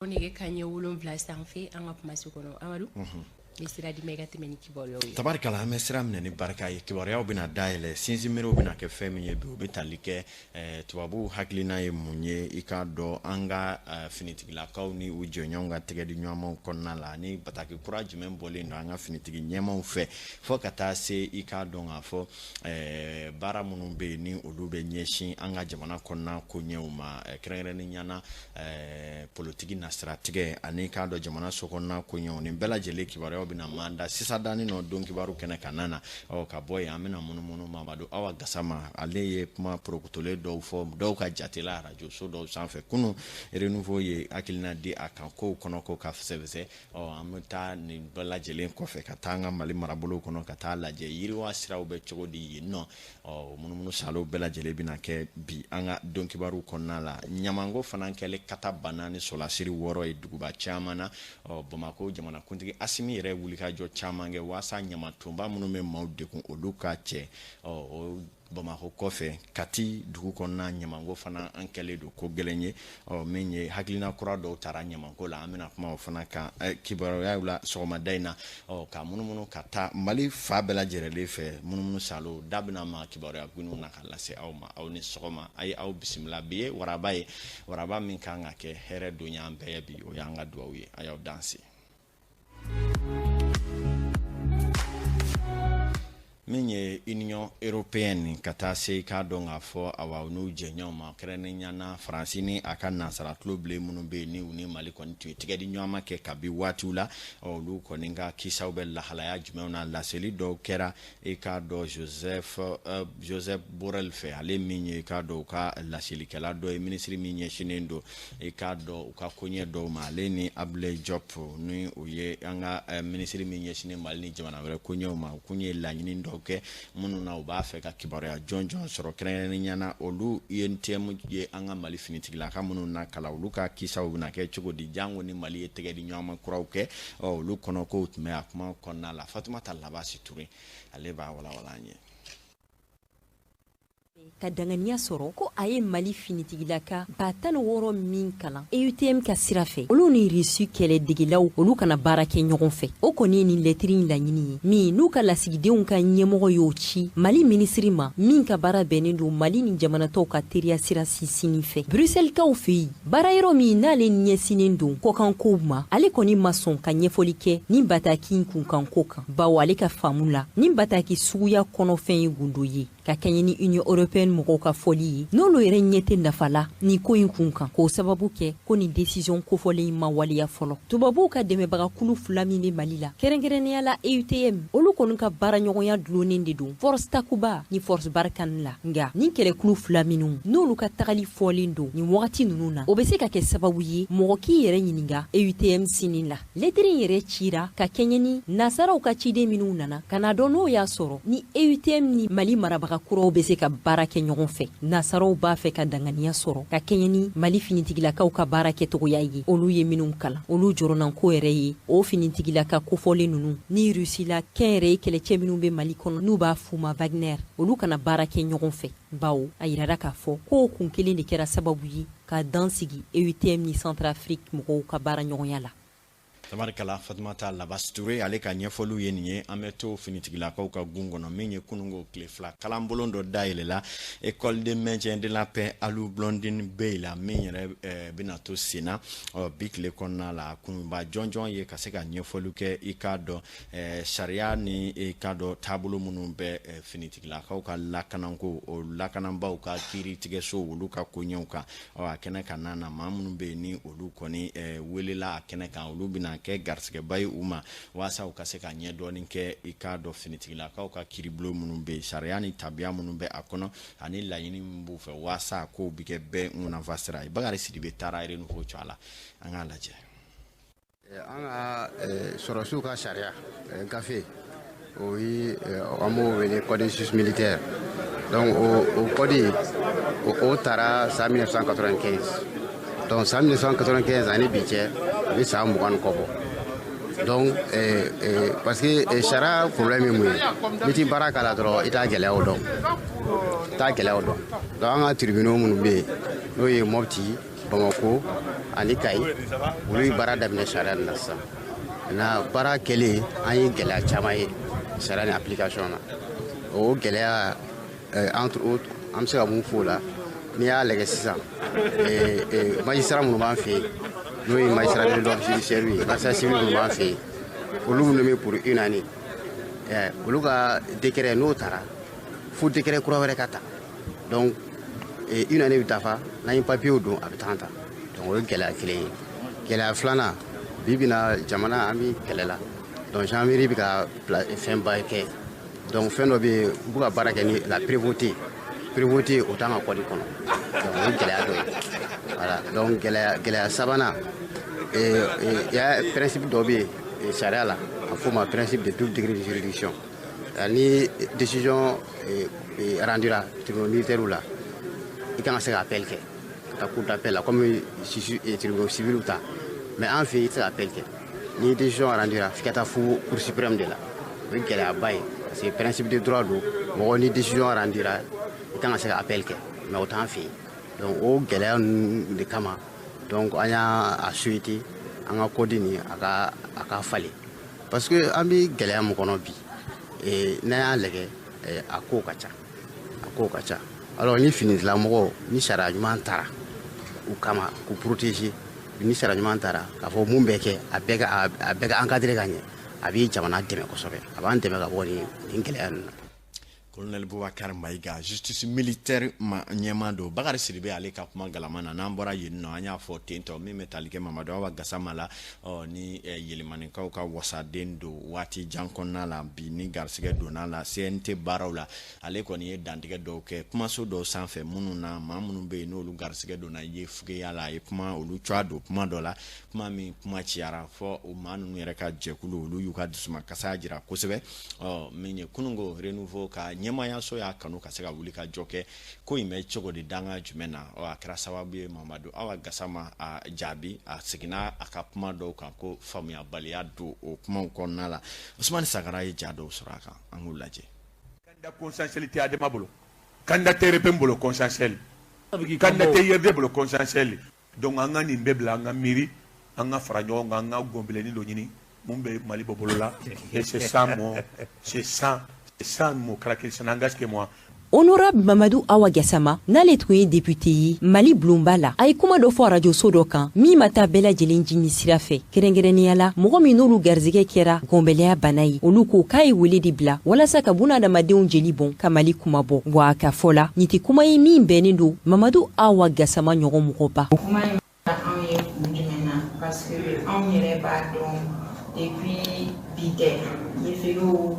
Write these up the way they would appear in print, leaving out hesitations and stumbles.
Nɛgɛ kanɲɛ 7 sanfɛ an ka kumaso kɔnɔ. Amadu, n bɛ sira d'i ma i ka tɛmɛ ni kibaruyaw ye. Tabarikala, an bɛ sira minɛ ni barika ye. Kibaruyaw bɛna dayɛlɛ, sinsinberew bɛna kɛ fɛn min ye bi, o bɛ tali kɛ tubabuw hakilina ye mun ye i k'a dɔn an ka finitigilakaw ni u jɛɲɔgɔnw ka tɛgɛdi ɲɔgɔnmaw kɔnɔna la, ani bataki kura jumɛn bɔlen don an ka finitigi ɲɛmaw fɛ, fo ka taa se i k'a dɔn k'a fɔ baara minnu bɛ yen ni olu bɛ ɲɛsin an ka jamana kɔnɔna koɲɛw ma, kɛrɛnkɛrɛnnenya na politiki nasiratigɛ ani k'a dɔn jamana sokɔnɔna koɲɛw. Nin bɛɛ lajɛlen kibaruyaw bɛna manda sisan danni nɔ don kibaru kɛnɛ kan na. Ɔ ka bɔ yen, an bɛna munumunu Mamadu Awa Gasama, ale ye kuma porokotolen dɔw fɔ dɔw ka jatela arajoso dɔw sanfɛ kunun. Renouveau ye hakilina di a kan kow kɔnɔ ko ka fɛsɛfɛsɛ. Ɔ an bɛ taa nin bɛɛ lajɛlen kɔfɛ ka taa an ka Mali marabolo kɔnɔ ka taa lajɛ yiriwa siraw bɛ cogo di yen nɔ. Ɔ munumunu salo bɛɛ lajɛlen bɛna kɛ bi an ka don kibaru kɔnɔna la. Ɲamanko fana kɛlen kata banna ni sɔlasiri 6 ye duguba caman na. Ɔ Bamakɔ jamanakuntigi Asimi yɛrɛ wulikajɔ caman kɛ waasa ɲamatonba minnu bɛ maaw degun, olu ka cɛ. Ɔ o Bamakɔ kɔfɛ, Kati dugu kɔnɔna ɲamanko fana an kɛlen don ko gɛlɛn ye. Ɔ min ye hakilina kura dɔw taara ɲamanko la, an bɛna kuma o fana kan kibaruyaw la sɔgɔmada in na. Ɔ ka munumunu ka taa Mali fa bɛɛ lajɛlen fɛ, munumunu salo da bɛna ma kibaruya gunw na ka lase aw ma. Aw ni sɔgɔma, a ye aw bisimila. Bi ye waraba ye, waraba min kan ka kɛ hɛrɛ don y'an bɛɛ ye bi, o y'an ka dugawu ye. A y'aw danse. Min ye Union européenne ka taa se i k'a dɔn k'a fɔ awa n'u jɛɲɔgɔnw ma, kɛrɛnkɛrɛnnenya na Faransi ni a ka nansara tulobilen minnu bɛ yen ni u ni Mali kɔni tun ye tɛgɛdi ɲɔgɔnma kɛ kabi waatiw la, olu kɔni ka kisaw bɛ lahalaya jumɛnw na, laseli dɔw kɛra i k'a dɔn Joseph Borrell fɛ, ale min ye i k'a dɔn u ka laselikɛla dɔ ye, minisiri min ɲɛsinnen don i k'a dɔn u ka koɲɛ dɔw ma, ale ni Abdoulaye Diop ni o ye an ka minisiri min ɲɛsinnen Mali ni jamana wɛrɛ koɲɛw ma. U kun ye laɲini dɔw kɛ minnu na u b'a fɛ ka kibaruya jɔnjɔn sɔrɔ, kɛrɛnkɛrɛnnenya na olu UNTM ye an ka Mali finitigilaka minnu na kalan, olu ka kisaw bɛna kɛ cogo di, jango ni Mali ye tɛgɛ di ɲɔgɔnma kuraw kɛ. Ɔ olu kɔnɔkow tun bɛ a kuma kɔnɔna la. Fatumata Labasi Ture, ale b'a walawala an ye. Ka danganiya sɔrɔ ko a ye Mali finitigilaka 16 000 min kalan EUTM ka sira fɛ, olu ni Rusi kɛlɛdegelaw, olu kana baara kɛ ɲɔgɔn fɛ. O kɔni ye nin lɛtiri in laɲini ye min n'u ka lasigidenw ka ɲɛmɔgɔ y'o ci Mali minisiri ma, min ka baara bɛnnen don Mali ni jamanatɔw ka teriya sira sinsinni fɛ Bruxelleskaw fɛ yen. Baara yɔrɔ min n'ale ɲɛsinnen don kɔkankow ma, ale kɔni ma sɔn ka ɲɛfɔli kɛ nin bataki in kunkanko kan, bawo ale ka faamu la, nin bataki suguya kɔnɔfɛn ye gundo ye, ka kɛɲɛ ni Union européenne mɔgɔw ka fɔli ye, n'olu yɛrɛ ɲɛ tɛ nafa la nin ko in kun kan, k'o sababu kɛ ko nin décision kofɔlen in ma waleya fɔlɔ. Tubabuw ka dɛmɛbagakulu fila min bɛ Mali la, kɛrɛnkɛrɛnnenya la EUTM, olu kɔni ka baaraɲɔgɔnya dulonnen de don Force Takuba ni Force Barkhane la. Nka nin kɛlɛkulu fila minnu n'olu ka tagali fɔlen don nin wagati ninnu na, o bɛ se ka kɛ sababu ye mɔgɔ k'i yɛrɛ ɲininka EUTM sini la. Lɛtiri in yɛrɛ cira ka kɛɲɛ ni nasaraw ka ciden minnu nana ka n'a dɔn n'o y'a sɔrɔ ni EUTM ni Mali marabaga kuraw bɛ se ka baara kɛ ɲɔgɔn fɛ. Nasaraw b'a fɛ ka danganiya sɔrɔ ka kɛɲɛ ni Mali finitigilakaw ka baara kɛcogoya ye, olu ye minnu kalan. Olu jɔrɔnanko yɛrɛ ye o finitigilaka kofɔlen ninnu ni Rusila kɛnyɛrɛye kɛlɛcɛ minnu bɛ Mali kɔnɔ, n'u b'a f'u ma Wagner, olu kana baara kɛ ɲɔgɔn fɛ, bawo a yirara k'a fɔ k'o kun kelen de kɛra sababu ye ka dan sigi EUTM ni Centrafrique mɔgɔw ka baara ɲɔgɔnya la. Tabarikala, Fatumata Labasi Ture, ale ka ɲɛfɔliw ye nin ye. An bɛ to finitigilakaw ka gun kɔnɔ. Min ye kununko tile 2 kalanbulon dɔ dayɛlɛla école de maintien de la paix Alu Blondin Bey la, min yɛrɛ bɛna to sen na bi tile kɔnɔna la. Kunba jɔnjɔn ye ka se ka ɲɛfɔliw kɛ i k'a dɔn sariya ni i k'a dɔn taabolo minnu bɛ finitigilakaw ka lakanako, o lakanabaaw ka kiiritigɛso, olu ka koɲɛw kan. Ɔ a kɛnɛ kan na, maa minnu bɛ yen ni olu kɔni welela a kɛnɛ kan, olu bɛna kɛ garisɛgɛba ye u ma walasa u ka se ka ɲɛ dɔɔni kɛ i k'a dɔn finitigilakaw ka kiiribulon minnu bɛ yen, sariya ni tabiya minnu bɛ a kɔnɔ, ani laɲini min b'u fɛ walasa kow bɛ kɛ bɛɛ nafa sira ye. Bakari Sidibe taara Renouveau cogo la, an k'a lajɛ. An ka sɔrɔsiw ka sariya gafe, o ye an b'o wele code de justice militaire. Donc o code o taara san 1995. Donc san 1995 ani bi cɛ, a bɛ san 20 ni kɔ bɔ. Donc parce que sariya problème ye mun ye, n'i ti baara k'a la dɔrɔn, i t'a gɛlɛyaw dɔn, i t'a gɛlɛyaw dɔn. Donc an ka tribunaux minnu bɛ yen, n'o ye Mopti, Bamako ani Kayi, olu ye baara daminɛ sariya nin na sisan. Na baara kɛlen, an ye gɛlɛya caman ye sariya ni application na. O gɛlɛya, entre autres, an bɛ se ka mun fɔ o la? N'i y'a lajɛ sisan, magistrat minnu b'an fɛ yen, n'o ye magistrat de l'ordre judiciaire ye, magistrat civil minnu b'an fɛ yen, olu nommé pour une année, olu ka décret n'o taara, fo décret kura wɛrɛ ka ta. Donc une année bɛ dafa, n'an ye papier don, a bɛ temps ta. Donc o ye gɛlɛya kelen ye. Gɛlɛya filanan, bi bi na, jamana an bɛ kɛlɛ la. Donc gendarmerie bɛ ka fɛnba kɛ. Donc fɛn dɔ bɛ yen, u bɛ ka baara kɛ ni la prévôté. Prévôté, o t'an ka code kɔnɔ. Donc o ye gɛlɛya dɔ ye. Voilà. Donc gɛlɛya sabanan, ya principe dɔ bɛ yen sariya la, a fɔ o ma principe de double degré de juridiction. Ni décision rendura tribunal militaire la, i kan ka se ka appel kɛ ka taa cour d'appel la, comme tribunal civil ta. Mais an fɛ yen, i tɛ se ka appel kɛ. Ni décision rendura, f'i ka taa fo cour suprême de la. O ye gɛlɛyaba ye, parce que principe de droit don. Mɔgɔ, ni décision rendura, i kan ka se ka appel kɛ, mais o t'an fɛ yen. Donc o gɛlɛya ninnu de kama, donc an y'a a souhaité an ka code nin a ka falen, parce que an bɛ gɛlɛya min kɔnɔ bi, n'an y'a lajɛ, a kow ka ca, a kow ka ca. Alors ni finitigilamɔgɔw, ni sariya ɲuman taara u kama k'u protéger, ni sariya ɲuman taara k'a fɔ mun bɛ kɛ, a bɛɛ ka encadrer ka ɲɛ, a bɛ jamana dɛmɛ kosɛbɛ, a b'an dɛmɛ ka bɔ nin gɛlɛya ninnu na. Colonel Boubacar Maïga, justice militaire ma ɲɛma don, Bakari Sidibe, ale ka kuma galama na. N'an bɔra yen nɔ, an y'a fɔ ten tɔ, min bɛ tali kɛ Mamadu Awa Gasama la, ɔ ni Yelimanikaw ka wasaden don waati jan kɔnɔna la, bi ni garisɛgɛ donna la CNT baaraw la, ale kɔni ye dantigɛ dɔw kɛ kumaso dɔw sanfɛ, minnu na maa minnu bɛ yen n'olu garisɛgɛ donna ye fugeya la. A ye kuma olu cogoya don kuma dɔ la, kuma min kuma ciyara fɔ o maa ninnu yɛrɛ ka jɛkulu, olu y'u ka dusumakasa jira kosɛbɛ. Ɔ min ye kununko Renouveau ka ɲɛmaayaso y'a kanu ka se ka wuli ka jɔ kɛ, ko in bɛ cogo di, danga jumɛn na? Ɔ a kɛra sababu ye Mamadu Awa Gasama a jaabi, a seginna a ka kuma dɔw kan ko faamuyabaliya don o kumaw kɔnɔna la. Usumani Sagara ye ja dɔw sɔrɔ a kan, an k'u lajɛ. Candidat consensuel tɛ Adama bolo, candidat tɛ RPM bolo consensuel, candidat tɛ URD bolo consensuel. Donc an ka nin bɛɛ bila, an ka miiri, an ka fara ɲɔgɔn kan, an ka gɔnbilenni dɔ ɲini mun bɛ Mali bɔ bolo la. Et c'est ça mon caractère, ça n'engage que moi. Honorable Mamadu Awa Gassama, n'ale tun ye député ye Mali bulonba la, a ye kuma dɔ fɔ arajoso dɔ kan min ma taa bɛɛ lajɛlen jini sira fɛ, kɛrɛnkɛrɛnnenya la mɔgɔ min n'olu garizigɛ kɛra gɔnbɛlɛya bana ye. Olu ko k'a ye wele de bila walasa ka buna adamadenw jeli bɔn ka Mali kuma bɔ. Wa a ka fɔ la, nin tɛ kuma ye min bɛnnen don Mamadu Awa Gasama ɲɔgɔn mɔgɔba. Kuma in anw ye kun jumɛn na? Parce que anw yɛrɛ b'a dɔn, depuis bi tɛ, yefegew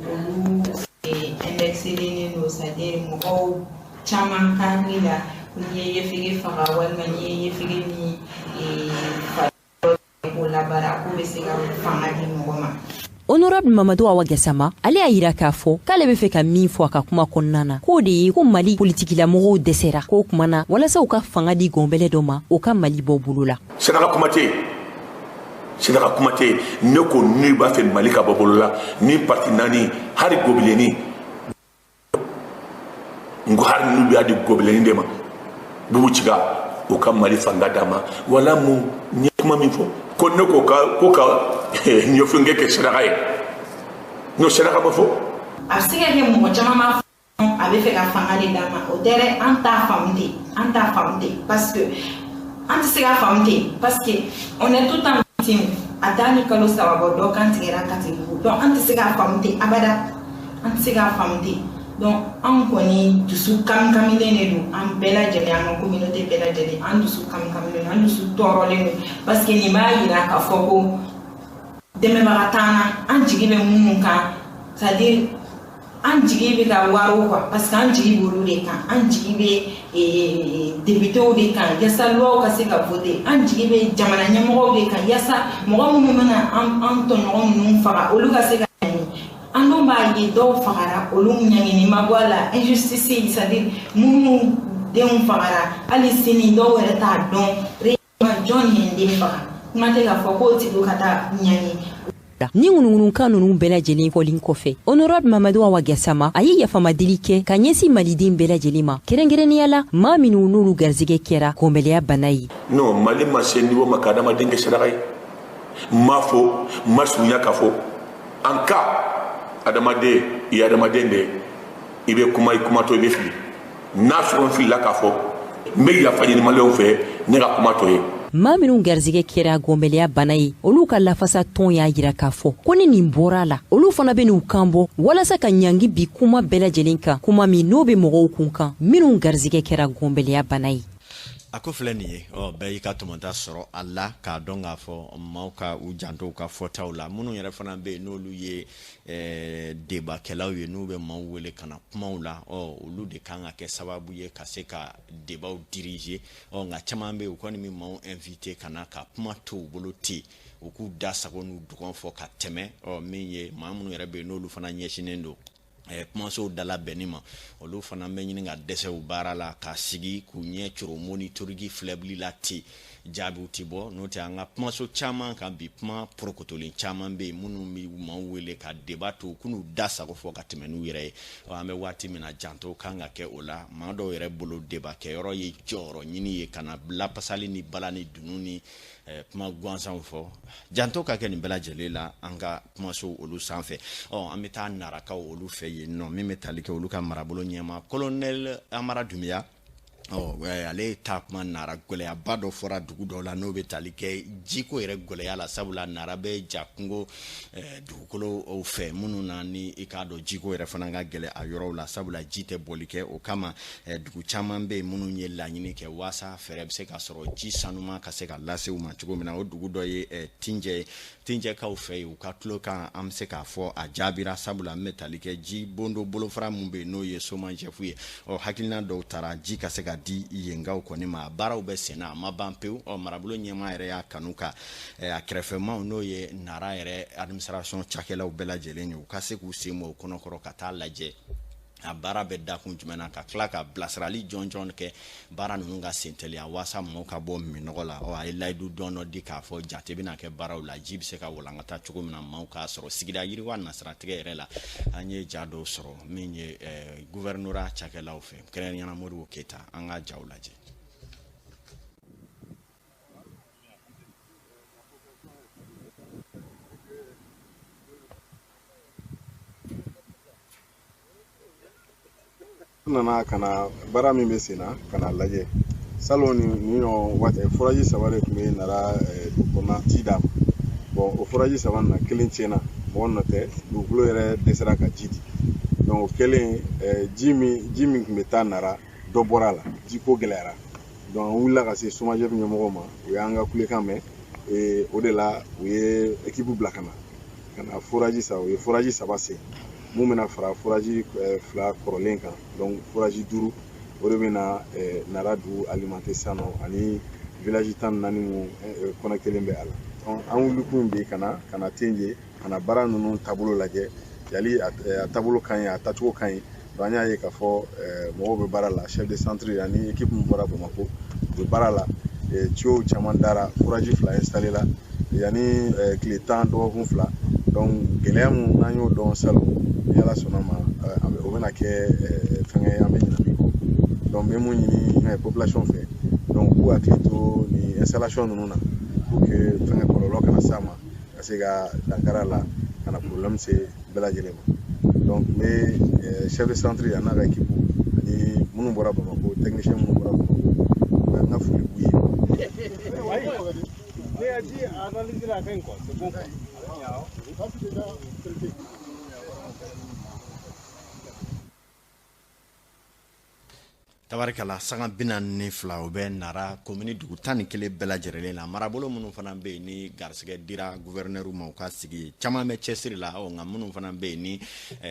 olu indexelen don, c'est à dire mɔgɔw caman ka hakili la, n'i ye yefege faga walima n'i ye yefege min fa k'o labaara, k'o bɛ se ka fanga di mɔgɔ ma. Honorable Mamadu Awa Gasama, ale y'a yira k'a fɔ k'ale bɛ fɛ ka min fɔ a ka kuma kɔnɔna na, k'o de ye ko Mali politikilamɔgɔw dɛsɛra k'o kuma na walasa u ka fanga di gɔnbɛlɛ dɔ ma, o ka Mali bɔ bolo la. Saraka kuma tɛ yen, saraka kuma tɛ yen. Ne ko n'i b'a fɛ Mali ka bɔ bolo la, ni parti naani, hali gobilenni n ko, hali n'u y'a di gobilenni de ma, Bubu Ciga, u ka Mali fanga d'a ma. Wala mun n ye kuma min fɔ ko ne ko ka ɲɛfɛnkɛ kɛ saraka ye, n'o saraka ma fɔ. A bɛ se ka kɛ mɔgɔ caman b'a fɔ a bɛ fɛ ka fanga de d'a ma. O tɛ dɛ, an t'a faamu ten, an t'a faamu ten, parce que an tɛ se k'a faamu ten, parce que on est tout le temps victime. A t'a ni kalo 3 bɔ, dɔ kan tigɛra Katibugu. Donc an tɛ se k'a faamu ten abada, an tɛ se k'a faamu ten. Donc anw kɔni dusu kamikamilen de don, an bɛɛ lajɛlen, an ka communauté bɛɛ lajɛlen, an dusu kamikamilen don, an dusu tɔɔrɔlen don, parce que nin b'a yira k'a fɔ ko dɛmɛbaga t'an na, an jigi bɛ minnu kan, c'est à dire an jigi bɛ ka waro quoi, parce que an jigi b'olu de kan, an jigi bɛ députéw de kan yasa loi ka se ka voter, an jigi bɛ jamana ɲɛmɔgɔw de kan yasa mɔgɔ minnu bɛna an tɔɲɔgɔn ninnu faga, olu ka se ka ɲangi. An dun b'a ye dɔw fagara, olu ɲangini ma bɔ a la, injustice, c'est à dire minnu denw fagara, hali sini dɔw yɛrɛ t'a dɔn réellement jɔn ye n den faga. Kuma tɛ k'a fɔ k'o tigiw ka taa ɲangi. Ni ŋunuŋunukan ninnu bɛɛ lajɛlen fɔlen kɔfɛ, honorable Mamadu Awa Gasama a ye yafamadeli kɛ ka ɲɛsin maliden bɛɛ lajɛlen ma, kɛrɛnkɛrɛnnenya la maa minnu n'olu garisɛgɛ kɛra gɔnbɛlɛya bana ye. Non, Mali ma se niveau ma ka adamaden kɛ saraka ye. N m'a fɔ, n ma surunya k'a fɔ en cas adamaden, i ye adamaden de ye, i bɛ kuma, i kumatɔ i bɛ fili. N'a sɔrɔ n filila k'a fɔ, n bɛ yafa ɲini maliyɛnw fɛ, ne ka kuma tɔ ye. Maa minnu garisɛgɛ kɛra gɔnbɛlɛya bana ye, olu ka lafasa tɔn y'a jira k'a fɔ ko ni nin bɔra a la, olu fana bɛ n'u kan bɔ walasa ka ɲangi bi kuma bɛɛ lajɛlen kan, kuma min n'o bɛ mɔgɔw kun kan minnu garisɛgɛ kɛra gɔnbɛlɛya bana ye. A ko filɛ nin ye, ɔ bɛɛ y'i ka tɔmɔta sɔrɔ a la k'a dɔn k'a fɔ maaw ka u janto u ka fɔtaw la. Minnu yɛrɛ fana bɛ yen n'olu ye debakɛlaw ye, n'u bɛ maaw wele ka na kumaw la, ɔ olu de kan ka kɛ sababu ye ka se ka debaw diriger. Ɔ nka caman bɛ yen, u kɔni bɛ maaw inviter ka na ka kuma to u bolo ten, u k'u da sago n'u dɔgɔn fɔ ka tɛmɛ. Ɔ min ye maa minnu yɛrɛ bɛ yen n'olu fana ɲɛsinnen don kumasow dalabɛnni ma, olu fana bɛ ɲini ka dɛsɛ u baara la ka sigi k'u ɲɛ coro monitorigi filɛbili la ten, jaabiw tɛ bɔ. N'o tɛ, an ka kumaso caman kan bi, kuma porokotolen caman bɛ yen minnu bɛ maaw wele ka débat to u k'u da sago fɔ ka tɛmɛ n'u yɛrɛ ye. An bɛ waati min na, janto kan ka kɛ o la. Maa dɔw yɛrɛ bolo, débat kɛyɔrɔ ye jɔyɔrɔ ɲini ye, ka na lapasali ni bala ni dunun ni kuma gansanw fɔ. Janto ka kɛ nin bɛɛ lajɛlen la an ka kumaso olu sanfɛ. Ɔ an bɛ taa Narakaw olu fɛ yen nɔ, min bɛ tali kɛ olu ka marabolo ɲɛmaa, colonel Amara Dunbiya. Ɔ ale ta kuma Nara gɛlɛyaba dɔ fɔra dugu dɔw la, n'o bɛ tali kɛ jiko yɛrɛ gɛlɛya la, sabula Nara bɛ ja kungo dugukolo fɛ minnu na, ni i k'a dɔn jiko yɛrɛ fana ka gɛlɛ a yɔrɔw la, sabula ji tɛ bɔli kɛ. O kama dugu caman bɛ yen minnu ye laɲini kɛ waasa fɛɛrɛ bɛ se ka sɔrɔ ji sanuma ka se ka lase u ma cogo min na. O dugu dɔ ye Tinjɛ ye. Tinjɛkaw fɛ yen, u ka tulo kan, an bɛ se k'a fɔ a jaabira, sabula n bɛ tali kɛ ji bondo bolofara min bɛ yen n'o ye SOMAGEP ye. Ɔ hakilina dɔw taara ji ka se ka di yenkaw kɔni ma. Baaraw bɛ senna, a ma ban pewu. Ɔ marabolo ɲɛmaa yɛrɛ y'a kanu ka a kɛrɛfɛmaw, n'o ye Nara yɛrɛ administration cakɛlaw bɛɛ lajɛlen ye, u ka se k'u sen bɔ u kɔnɔkɔrɔ ka taa lajɛ a baara bɛ dakun jumɛn na, ka tila ka bilasirali jɔnjɔn kɛ baara ninnu ka senteliya waasa mɔgɔw ka bɔ minɔgɔ la. Ɔ a ye layidu dɔn dɔ di k'a fɔ jate bɛna kɛ baaraw la, ji bɛ se ka walankata cogo min na maaw k'a sɔrɔ. Sigida yiriwa nasiratigɛ yɛrɛ la, an ye ja dɔw sɔrɔ min ye gouvernorat cakɛlaw fɛ, kɛrɛnkɛrɛnnenya la Modibo Keyita. An ka jaw lajɛ. N nana ka na baara min bɛ sen na ka na lajɛ. Salon ni ɲɔgɔn waati, forage saba de tun bɛ Nara dugu kɔnɔna ji d'a ma. Bon, o forage saba nin na, kelen tiɲɛna, mɔgɔ nɔ tɛ, dugukolo yɛrɛ dɛsɛra ka ji di. Donc o kɛlen, ji min tun bɛ taa Nara, dɔ bɔra a la, jiko gɛlɛyara. Donc an wulila ka se SOMAGEP ɲɛmɔgɔw ma, u y'an ka kulekan mɛn. O de la u ye équipe bila ka na forage saba, u ye forage saba sen mun bɛna fara forage fila kɔrɔlen kan. Donc forage duuru, o de bɛna Nara dugu alimenter sisan nɔ, ani village 14 mun connecté bɛ a la. Donc an wulikun bi ka na Tenje ka na baara ninnu taabolo lajɛ, yali a taabolo ka ɲi, a taacogo ka ɲi. Donc an y'a ye k'a fɔ mɔgɔw bɛ baara la, chef de centre ani équipe min bɔra Bamakɔ, u bɛ baara la. Tuyau caman dara, forage fila installé la yanni tile 10, dɔgɔkun 2. Donc gɛlɛya mun n'an y'o dɔn salon, ni Ala sɔnna ma, o bɛna kɛ fɛnkɛ ye an bɛ ɲinɛ min kɔ. Donc n bɛ mun ɲini population fɛ, donc u k'u hakili to nin installation ninnu na pour que fɛnkɛ kɔlɔlɔ kana s'a ma, ka se ka dankari a la, ka na problème se bɛɛ lajɛlen ma. Donc n bɛ chef de centre a n'a ka équipe ani minnu bɔra Bamakɔ, technicien minnu bɔra Bamakɔ, n ka foli b'u ye. Ne y'a dit analyser la fin quoi, c'est bon quoi. Ça c'est déjà traité. Tabarikala, sanga 42, o bɛ Nara komini dugu 11 bɛɛ lajɛlen la. Marabolo minnu fana bɛ yen ni garisɛgɛ dira guvɛrɛnɛriw ma u ka sigi, caman bɛ cɛsiri la. Ɔ nka minnu fana bɛ yen ni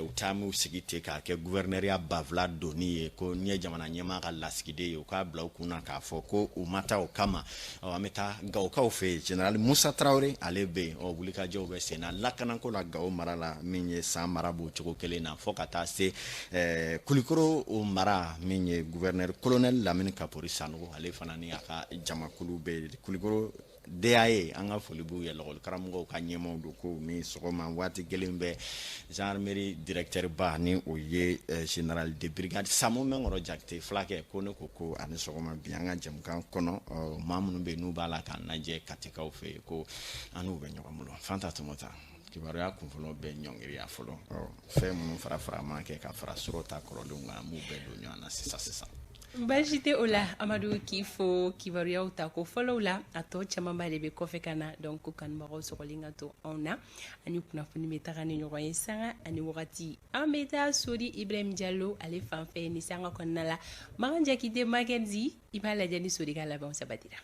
u taa m'u sigi ten k'a kɛ guvɛrɛnɛriya banfula donni ye, ko n'i ye jamana ɲɛmaa ka lasigiden ye, u k'a bila u kun na k'a fɔ ko u ma taa o kama. Ɔ an bɛ taa Gawokaw fɛ yen, général Musa Tarawele, ale bɛ yen. Ɔ wulikajɔw bɛ sen na lakanako la Gawo mara la, min ye san mara b'o cogo kelen na, fo ka taa se Kulikoro mara, min ye gouverneur colonel Lamini Kapori Sanogo, ale fana ni a ka jamakulu bɛ Kulikoro. DAE, an ka foli b'u ye, lakɔli karamɔgɔw ka ɲɛmaaw don, ko ni sɔgɔma. Waati kelen bɛɛ, gendarmerie directeur ba, ni o ye général de brigade Samu Mɛnkɔrɔ Jakite fulakɛ, ko ne ko ko ani sɔgɔma. Bi an ka jɛmukan kɔnɔ, maa minnu bɛ yen n'u b'a la k'an lajɛ Katikaw fɛ yen, ko an n'u bɛ ɲɔgɔn bolo. Fanta Tɔmɔta, kibaruya kunfɔlɔ bɛ ɲɔngiriya fɔlɔ. Fɛn minnu fara fara ma kɛ ka fara sɔrɔ ta kɔrɔlenw kan, an b'u bɛɛ don ɲɔgɔn na sisan sisan. Baasi tɛ o la, Amadu, k'i fo kibaruyaw ta ko fɔlɔw la. A tɔ camanba de bɛ kɔfɛ ka na. Donc ko kanubagaw sɔgɔlen ka to anw na, ani kunnafoni bɛ taga ni ɲɔgɔn ye sanga ani wagati. An bɛ taa Sori Ibrahim Jalo ale fan fɛ ni sanga kɔnɔna la. Makan Jakite Makenzi, i b'a lajɛ ni Sori ka labɛnw sabatira.